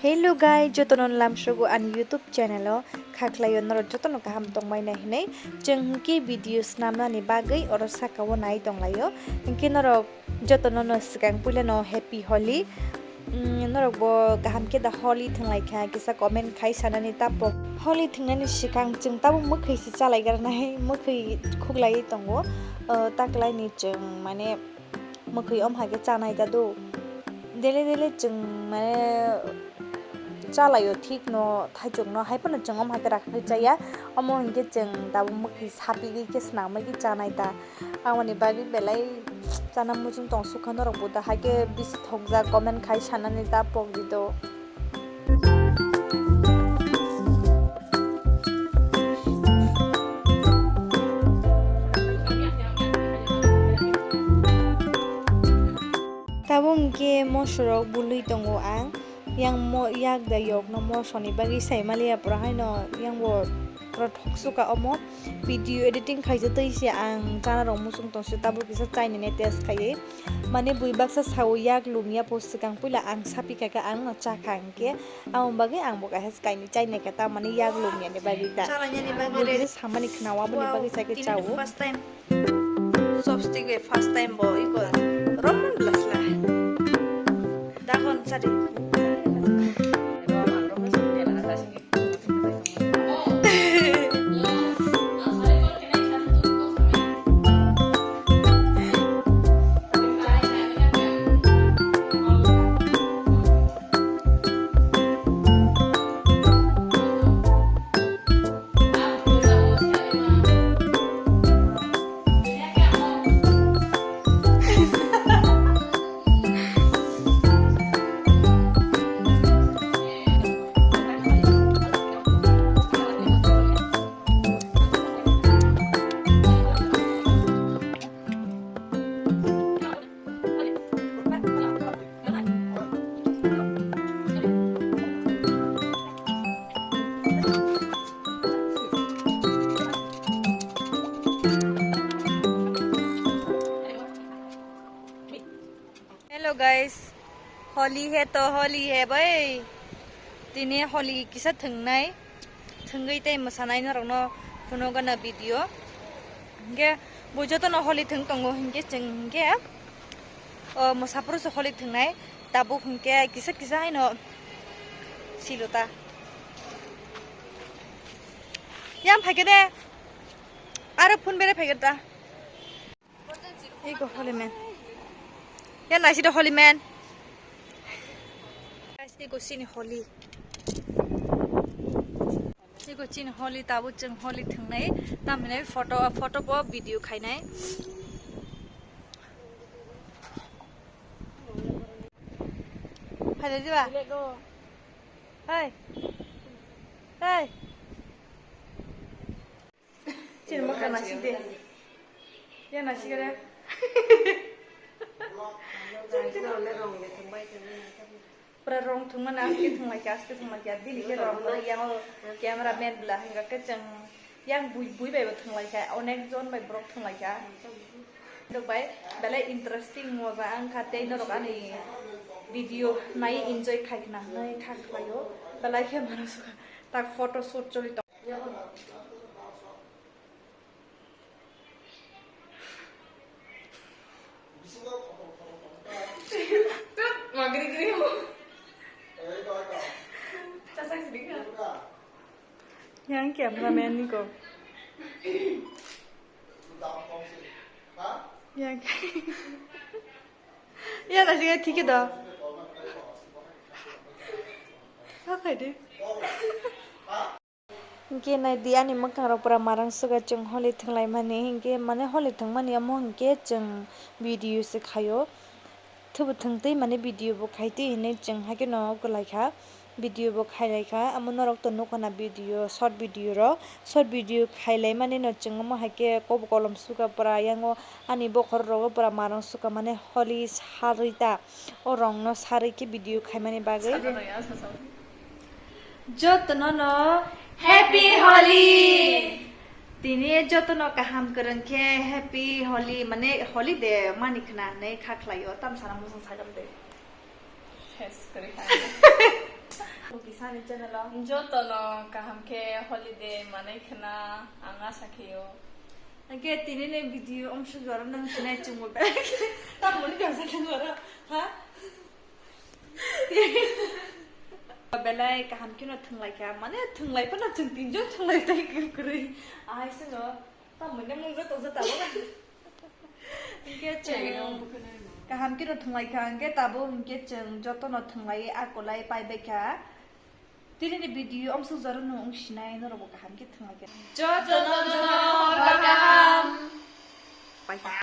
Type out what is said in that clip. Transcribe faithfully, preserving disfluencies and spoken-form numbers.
Hello guys, jotono lamsogo ani YouTube channel o khaklaio norok jotono kaham tongmani hinwi chwng hwnkhe video snamnani bagwi oro saka o nai tonglaio. Hinkhe norok jotono no swkang puilano happy Holi. Mm, norok bo kaham khe da Holi thwnglai kha kisa comment khai sanani tapo. Holi thwngnani swkang chwng tabuk mwkhwi se chalai garnai, mwkhwi khuklaiwi tongo. O, taklaini chwng mane mwkhwi om hai khe chanai ta do. Daily daily chwng mane chalaio thik no thaichuk no hai phano chwng om hai khe rakha khe chaya. Omo hinkhe chwng tabuk mwkhwi sapigwi khe swnamwi khe chanai ta. Aboni bagwi belai chana muchung tong sukha norok bo da hai khe bisi thokjak comment khai sanani ta pok di do. Tabuk hwnkhe mosorok bului tongo ang, yang mo-, yak da yokno mosoni bagwi sai maliya, pura haino yang bo pura thok sukha omo. Video editing khaijak twi se ang chana rok muchung tong se, tabuk kisa chainani test khaiwi. Mane bui baksa sao yak lum ya po swkang puila ang sapi kha khe ang no cha kha hinkhe, amo bagwi ang bo kaisa kainwi chainai kha ta mane yak lum ya ni bagwi ta. Chalai ya ni bagwi. Amo re. Kisa samani khna o aboni bagwi sa khe chao. First time. Chopstick bai first time bo iko romon blasla. Dagon sari. Hello guys, Holi hai to Holi hai bhai. Tini Holi kisa thwngnai, thwngwi tei mwsanai norokno phunukgana video. Hinkhe bo jotono Holi thwng tongo hinkhe chwng hinkhe o mwsaphuru se Holi thwngnai, tabuk hinkhe kisa kisa haino silo ta. Yang phaikhe de, aro phone bere phaikhe ta. Ego Holi man. Ya naisi do Holi man. Guys, ego sini Holi. Ego chini Holi, tabuk chwng Holi thwngnai. Tamhinai photo, photo bo video khainai. Phailai diba? Hey. Hey. Chini mwkhang naisik de. Ya naisik re. Pura rong thwngmani aske thwnglai kha, aske thwnglai kha. Bini khe rong kwrwi, yang o camera man bwla hwnga khe chwng yang bui, bui bai bo thwnglai kha, onek jon bai borok thwnglai kha. Rok bai belai interesting moja wngkha tei norok ani video nai enjoy khai khna hwnwi kha khlaio. Belai khe mano sukha tak photo shoot choli tong. Yang cameraman ni ko. Yang. Ya, na sih, thik do. Oke deh. Hinkhe nai di ani mwkhang rok pura marang suga chwng holi thwnglaimani, hinkhe mane holi thwngmani omo hinkhe chwng video se khaio. Thubu thwngtwi mane video bo khaitwi hinwi chwng haikhe no kwlaikha, video bo khailaikha. Amo norok to nukha na video, short video rok, short video khailaimani no chwng omo haikhe kobo kolom suga pura yango ani bokhorok rogo pura marang suga mane holi sarwi ta. O rongno sarwi khe video khaimani bagwi. Jotono no Happy Holi! Tini jotono kaham kwrwng khe happy Holi, mane Holi de mani khna hinwi kha khlaio, tam sana mosong sagam de. Ses kwrwi kha. Kisani channel o. Jotono kaham khe Holi de manai khna ang asa khaio. Hwnkhe tini ni video omsuk jora nang sinai chumui bai. Tamoni khamsa thang oro, ha? Belai kaham kheno thwnglai kha, mane thwnglai phano chwng tinjon thwnglai tai kwrwi. Ahai sino, tamoni mung joto jota bo. Hwnkhe chwng kaham kheno thwnglai kha, hwnkhe tabuk hwnkhe chwng jotono thwnglai akolai pai bai kha. Tini ni video omsuk jora no wng sinai norok bo kaham khe thwnglai kha. Jotono jotono hor kaham. Pai kha.